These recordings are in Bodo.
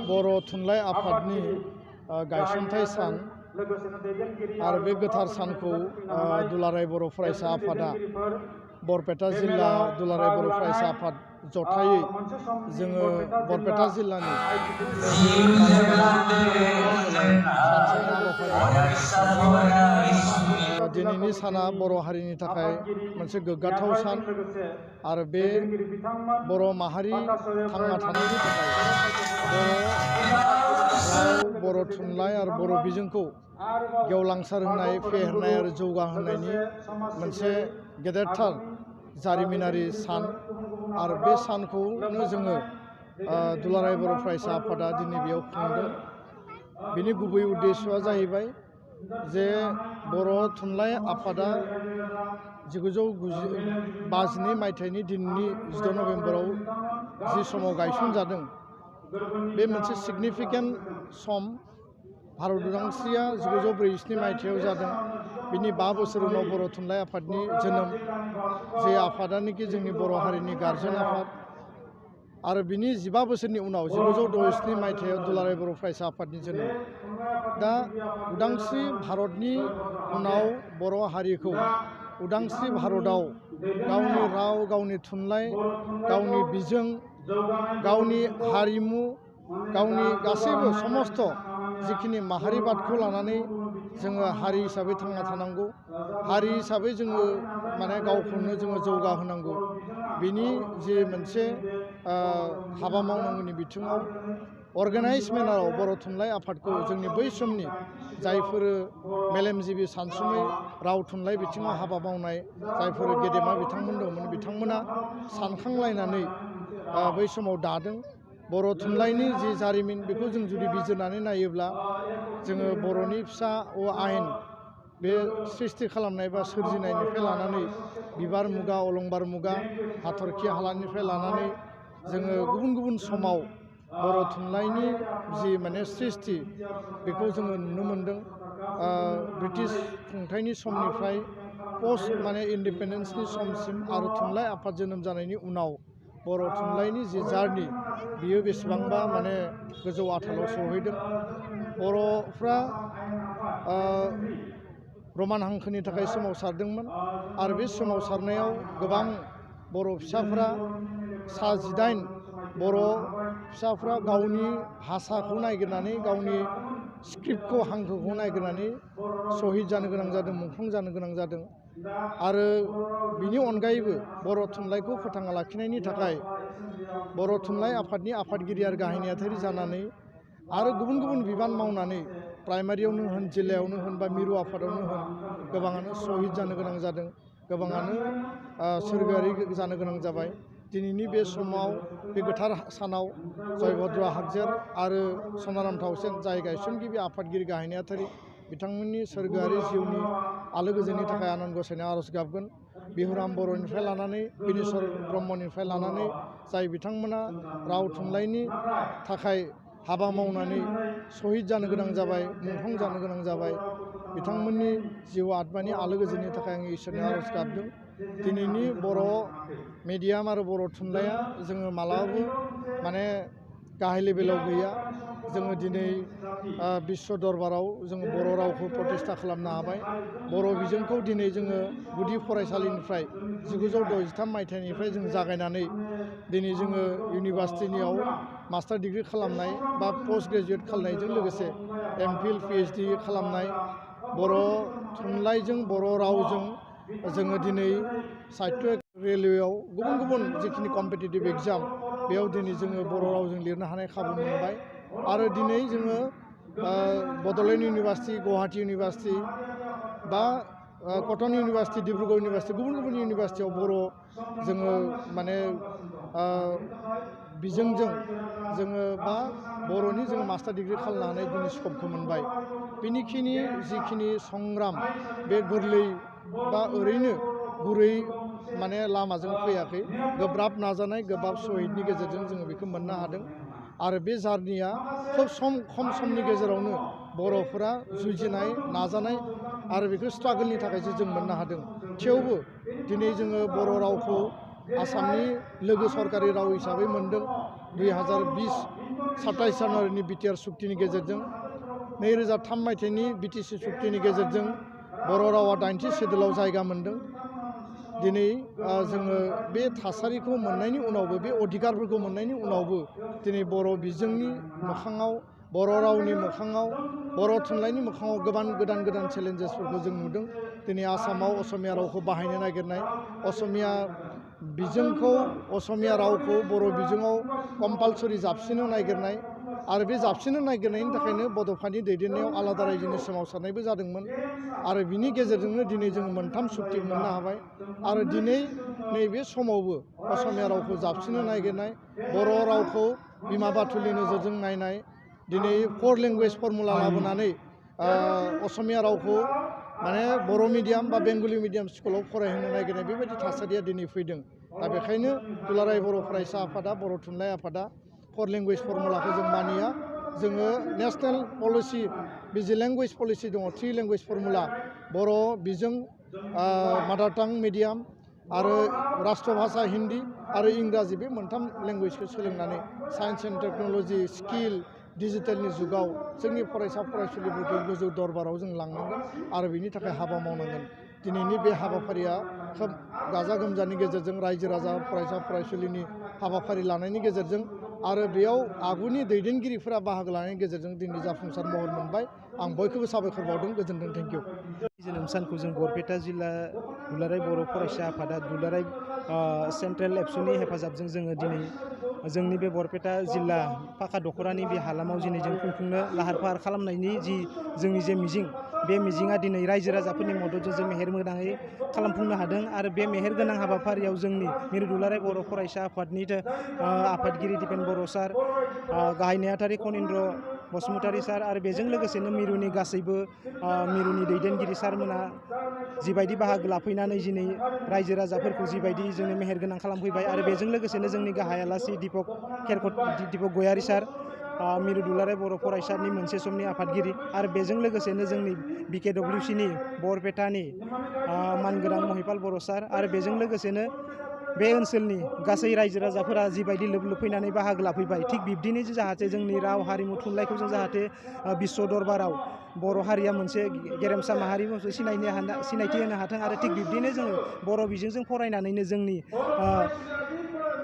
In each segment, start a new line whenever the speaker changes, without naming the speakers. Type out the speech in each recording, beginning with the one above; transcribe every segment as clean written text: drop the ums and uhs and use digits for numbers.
बर' थुनलाइ आफादनि गायसनथाइ सान आरो बे गोथार सानखौ दुलाराय बर' फरायसा आफादा बरपेटा जिल्ला दुलाराय बर' फरायसा आफाद जथायै जोङो बरपेटा जिल्लानि सानसे हाबाफारि दिनैनि साना बर' हारिनि थाखाय मोनसे गोग्गाथाव सान आरो बे बर' माहारि थांना थानायनि थाखाय बर' थुनलाइ आरो बर' बिजोंखौ गेवलांसार होनाय फेहेरनाय आरो जौगाहोनायनि मोनसे गेदेरथार जारिमिनारि सान आरो बे सानखौनो जोङो दुलाराय बर' फरायसा आफादा दिनै बेयाव खुंदों। बिनि गुबै उद्देश्यआ जाहैबाय जे बर' थुनलाइ आफादा 1952 मायथाइनि दिननि 16 नभेम्बराव जि समाव गायसनजादों बे मोनसे सिगनिफिकेन्ट सम। भारत उदांस्रिया 1947 मायथाइयाव जादों। बिनि 5 बोसोर उनाव बर' थुनलाइ आफादनि जोनोम, जे आफादानोखि जोंनि बर' हारिनि गार्जेन आफाद, आरो बिनि 15 बोसोरनि उनाव 1967 मायथाइयाव दुलाराय बर' फरायसा आफादनि जोनोम। दा उदांस्रि भारतनि उनाव बर' हारिखौ उदांस्रि भारतआव गावनि राव, गावनि थुनलाइ, गावनि बिजों, गावनि हारिमु, गावनि गासैबो समस्त जिखिनि माहारिबादखौ लानानै जोङो हारि हिसाबै थांना थानांगौ, हारि हिसाबै जोङो गावखौनो जोङो जौगाहोनांगौ। बिनि जे मोनसे हाबा मावनांगौनि बिथिङाव अर्गानाइज मेनाराव बर' थुनलाइ आफादखौ जोंनि बै समनि जायफोर मेलेमजिबि सानसुमै राव थुनलाइ बिथिङाव हाबा मावनाय जायफोर गेदेमा बिथांमोन दंमोन, बिथांमोना सानखांलायनानै बै समाव दादों। बर' थुनलाइनि जि जारिमिन बेखौ जों जुदि बिजिरनानै नायोब्ला जोङो बर'नि फिसा आयेन बे सृष्टि खालामनाय बा सोरजिनायनिफ्राय लानानै बिबार मुगा, अलंबार मुगा, हाथरखि हालानिफ्राय लानानै जोङो गुबुन गुबुन समाव बर' थुनलाइनि जि सृष्टि बेखौ जोङो नुनो मोनदों। ब्रिटिश खुंथायनि समनिफ्राय पस्ट इन्डिपेन्डेन्सनि समसिम आरो थुनलाइ आफाद जोनोम जानायनि उनाव बर' थुनलाइनि जि जार्नि बियो बेसेबांबा गोजौ आथालाव सहैदों। बर'फ्रा रमान हांखोनि थाखाय सोमावसारदोंमोन आरो बे सोमावसारनायाव गोबां बर' फिसाफ्रा सा 18 बर' फिसाफ्रा गावनि भाषाखौ नागिरनानै, गावनि स्क्रिप्टखौ, हांखोखौ नागिरनानै सहिद जानो गोनां जादों, मुंख्लं जानो गोनां जादों। आरो बिनि अनगायैबो बर' थुनलाइखौ फोथांना लाखिनायनि थाखाय बर' थुनलाइ आफादनि आफादगिरि आरो गाहाय नेहाथारि जानानै आरो गुबुन गुबुन बिबान मावनानै प्राइमारियावनो होन, जिल्लायावनो होन बा मिरु आफादावनो होन गोबाङानो सहिद जानो गोनां जादों, गोबाङानो सोरगोआरि जानो गोनां जाबाय। दिनैनि बे समाव बे गोथार सानाव जयभद्र हागजेर आरो सनाराम थाउसेन जाय गायसनगिरि आफादगिरि गाहाय नेहाथारि बिथांमोननि सोरगोआरि जिउनि आलो गोजोननि थाखाय आनान गसाइनाव आर'ज गाबगोन। बिहुराम बर'निफ्राय लानानै बिनेस्वर ब्रह्मनिफ्राय लानानै जाय बिथांमोना राव थुनलाइनि थाखाय हाबा मावनानै सहिद जानो गोनां जाबाय, मुंख्लं जानो गोनां जाबाय, बिथांमोननि जिउ आत्मानि आलो गोजोननि थाखाय आं इसोरनि आर'ज गाबदों। दिनैनि बर' मिडियाम आरो बर' थुनलाइया जोङो मालाबाबो गाहाय लेभेलाव गैया। जोङो दिनै बिश्व दरबाराव जोङो बर' रावखौ प्रतिष्ठा खालामनो हाबाय। बर' बिजोंखौ दिनै जोङो गुदि फरायसालिनिफ्राय 1963 मायथाइनिफ्राय जों जागायनानै दिनै जोङो इउनिभार्सिटिनियाव मास्टार डिग्रि खालामनाय बा पस्ट ग्रेजुवेट खालामनायजों लोगोसे एमफिल पिएइचडि खालामनाय, बर' थुनलाइजों बर' रावजों जोङो दिनै साहित्य रेलवेआव गुबुन गुबुन जिखिनि कम्पिटिटिभ एग्जाम बेयाव दिनै जोङो बर' रावजों लिरनो हानाय खाबु मोनबाय। आरो दिनै जोङो बड'लेण्ड इउनिभार्सिटि, गुवाहाटि इउनिभार्सिटि बा कटन इउनिभार्सिटि, डिब्रुगड़ इउनिभार्सिटि, गुबुन गुबुन इउनिभार्सिटियाव बर' जोङो बिजोंजों जोङो बा बर'नि जोङो मास्टार डिग्रि खालामनो हानाय दिनै स्कपखौ मोनबाय। बेनिखिनि जिखिनि संग्राम बे गोरलै बा ओरैनो गुरै लामाजों फैयाखै, गोब्राब नाजानाय, गोब्राब सहिदनि गेजेरजों जोङो बेखौ मोननो हादों। आरो बे जार्निया खोब खम समनि गेजेरावनो बर'फोरा जुजिनाय, नाजानाय आरो बेखौ स्ट्रागोलनि थाखायसो जों मोननो हादों। थेवबो दिनै जोङो बर' रावखौ आसामनि लोगो सरकारि राव हिसाबै मोनदों। 2020 27 जानुवारिनि बिटिआर सुक्तिनि गेजेरजों 2003 मायथाइनि बिटिसि सुक्तिनि गेजेरजों बर' रावा 80 सेड्युलाव जायगा मोन्दों। दिनै जोङो बे थासारिखौ मोननायनि उनावबो बे अधिकारफोरखौ मोननायनि उनावबो दिनै बर' बिजोंनि मोखाङाव बर' रावनि मोखाङाव बर' थुनलाइनि मोखाङाव गोबां गोदान गोदान चेलेन्जेसफोरखौ जों नुदों। दिनै आसामाव असमिया रावखौ बाहायनो नागिरनाय, असमिया बिजोंखौ असमिया रावखौ बर' बिजोङाव कम्पालसरि जाबसिनो नागिरनाय आरो बे जाबसिनो नागिरनायनि थाखायनो बड'फानि दैदेननायाव आलादा रायजोनि सोमावसारनायबो जादोंमोन आरो बिनि गेजेरजोंनो दिनै जों मोनथाम सुक्ति मोननो हाबाय आरो दिनै नैबे समावबो असमिया रावखौ जाबसिनो नागिरनाय, बर' रावखौ बिमा बाथुलनि नोजोरजों नायनाय, दिनै 4 लेंगुवेज फर्मुला लाबोनानै असमिया रावखौ माने बर' मिडियाम बा बेंगलि मिडियाम स्कुलाव फरायहोनो नागिरनाय बेबायदि थासारिया दिनै फैदों। दा बेखायनो दुलाराय बर' फरायसा आफादा, बर' थुनलाइ आफादा 4 लेंगुवेज फर्मुलाखौ जों मानिया। जोङो नेसनेल पलिसि बिजि लेंगुवेज पलिसि दङ, 3 लेंगुवेज फर्मुला, बर' बिजों, मादार टां मिडियाम आरो राष्ट्र भाषा हिन्दी आरो इंराजि बे मोनथाम लेंगुवेजखौ सोलोंनानै साइन्स एन्ड टेक्न'लजि, स्किल, डिजिटेलनि जुगाव जोंनि फरायसा फरायसुलिफोरखौ गोजौ दरबाराव जों लांनांगोन आरो बिनि थाखाय हाबा मावनांगोन। दिनैनि बे हाबाफारिया खोब गाजा गोमजानि गेजेरजों रायजो राजा फरायसा फरायसुलिनि हाबाफारि लानायनि गेजेरजों आरो बेयाव आगुनि दैदेनगिरिफोरा बाहागो लानायनि गेजेरजों दिनै जाफुंसार महर मोनबाय। आं बयखौबो साबायखर बावदों। गोजोन्थों। Thank you.
जोनोम सानखौ जों बरपेटा जिल्ला दुलाराय बर' फरायसा आफादा दुलाराय सेन्ट्रेल एबसुनि हेफाजाबजों जोङो दिनै जोंनि बे बरपेटा जिल्ला पाका दख'रानि बे हालामाव दिनै जों खुंफुंनो लाहार फाहार खालामनायनि जोंनि जे मिजिं, बे मिजिङा दिनै रायजो राजाफोरनि मददजों जों मेहेर गोनाङै खालामफुंनो हादों आरो बे मेहेर गोनां हाबाफारियाव जोंनि मिरु दुलाराय बर' फरायसा आफादनि आफादगिरि दिपेन बर' सार, गाहाय नेहाथारि खनिन्द्र बसुमतारी सार आरो बेजों लोगोसेनो मिरुनि गासैबो मिरुनि दैदेनगिरि सारमोना जिबायदि बाहागो लाफैनानै दिनै रायजो राजाफोरखौ जिबायदि जोंनो मेहेर गोनां खालामफैबाय आरो बेजों लोगोसेनो जोंनि गाहाय आलासि दिपक गयारी सार, मिरु दुलाराय बर' फरायसानि मोनसे समनि आफादगिरि आरो बेजों लोगोसेनो जोंनि BKWCनि बरपेटानि मानगोनां महिपाल बर' सार आरो बेजों लोगोसेनो बे ओनसोलनि गासै रायजो राजाफोरा जिबायदि लोब लोब फैनानै बाहागो लाफैबाय, थिग बिब्दिनो जाहाथे जोंनि राव हारिमु थुनलाइखौ जों जाहाथे बिश्व दरबाराव बर' हारिया मोनसे गेरेमसा माहारि सिनायथि होनो हाथों आरो थिग बिब्दिनो जोङो बर' बिजोंजों फरायनानैनो जोंनि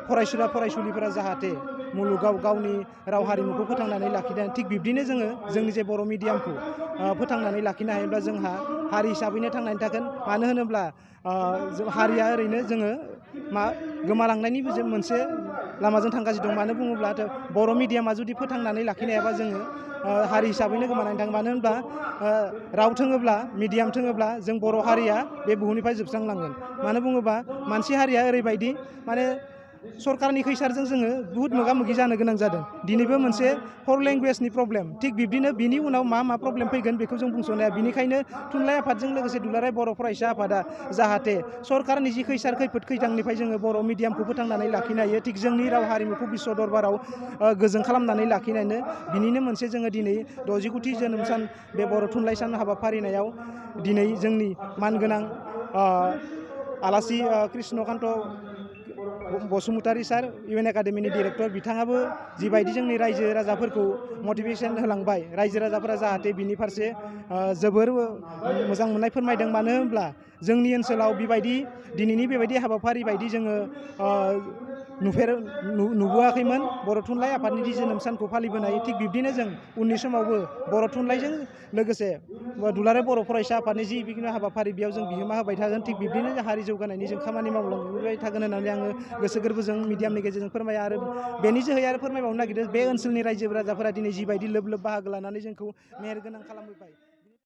फरायसुला फरायसुलिफोरा जाहाथे मुलुगाव गावनि राव हारिमुखौ फोथांनानै लाखिदों, थिग बिब्दिनो जोङो जोंनि जे बर' मिडियामखौ फोथांनानै लाखिनो हायोब्ला जोंहा हारि हिसाबैनो थांनानै थागोन। मानो होनोब्ला हारिया ओरैनो जोङो गोमालांनायनि मोनसे लामाजों थांगासिनो दं। मानो बुङोब्ला बर' मिडियामा जुदि फोथांनानै लाखिनो हायाबा जोङो हारि हिसाबैनो गोमानानै थाङो। मानो होनब्ला राव थोङोब्ला, मिडियाम थोङोब्ला जों बर' हारिया बे बुहुमनिफ्राय जोबस्रांलांगोन। मानो बुङोब्ला मानसि हारिया ओरैबायदि माने सरकारनि खैसारजों जोङो बुहुत मोगा मोगि जानो गोनां जादों। दिनैबो मोनसे 4 लेंगुवेजनि प्रब्लेम, थिग बिब्दिनो बिनि उनाव मा प्रब्लेम फैगोन बेखौ जों बुंस'नो हाया। बिनिखायनो थुनलाइ आफादजों लोगोसे दुलाराय बर' फरायसा आफादा जाहाथे सरकारनि जि खैसार खैफोद खैदांनिफ्राय जोङो बर' मिडियामखौ फोथांनानै लाखिनो हायो, थिग जोंनि राव हारिमुखौ बिश्व दरबाराव गोजों खालामनानै लाखिनायनो बिनिनो मोनसे जोङो दिनै 69थि जोनोम सान बे बर' थुनलाइ सान हाबाफारिनायाव दिनै जोंनि मानगोनां आलासि कृष्णकान्त बसुमतारी सार, UN एकाडेमिनि डिरेक्टर, बिथाङाबो जिबायदि जोंनि रायजो राजाफोरखौ मटिभेसन होलांबाय, रायजो राजाफोरा जाहाथे बिनि फारसे जोबोर मोजां मोननाय फोरमायदों। मानो होनब्ला जोंनि ओनसोलाव बेबायदि दिनैनि बेबायदि हाबाफारि बायदि जोङो नुबोआखैमोन बर' थुनलाइ आफादनि जोनोम सानखौ फालिबोनाय। थिग बिब्दिनो जों उननि समावबो बर' थुनलाइजों लोगोसे दुलाराय बर' फरायसा आफादनि जि बिदिनो हाबाफारि बेयाव जों बिहोमा होबाय थागोन। थिग बिब्दिनो हारि जौगानायनि जों खामानि मावलांबाय थागोन होननानै आङो गोसो गोरबोजों मिडियामनि गेजेरजों फोरमाया आरो बेनि जोहै आरो फोरमायबावनो नागिरदों बे ओनसोलनि रायजो राजाफोरा दिनै जिबायदि लोब लोब बाहागो लानानै जोंखौ मेहेर गोनां खालामबोबाय।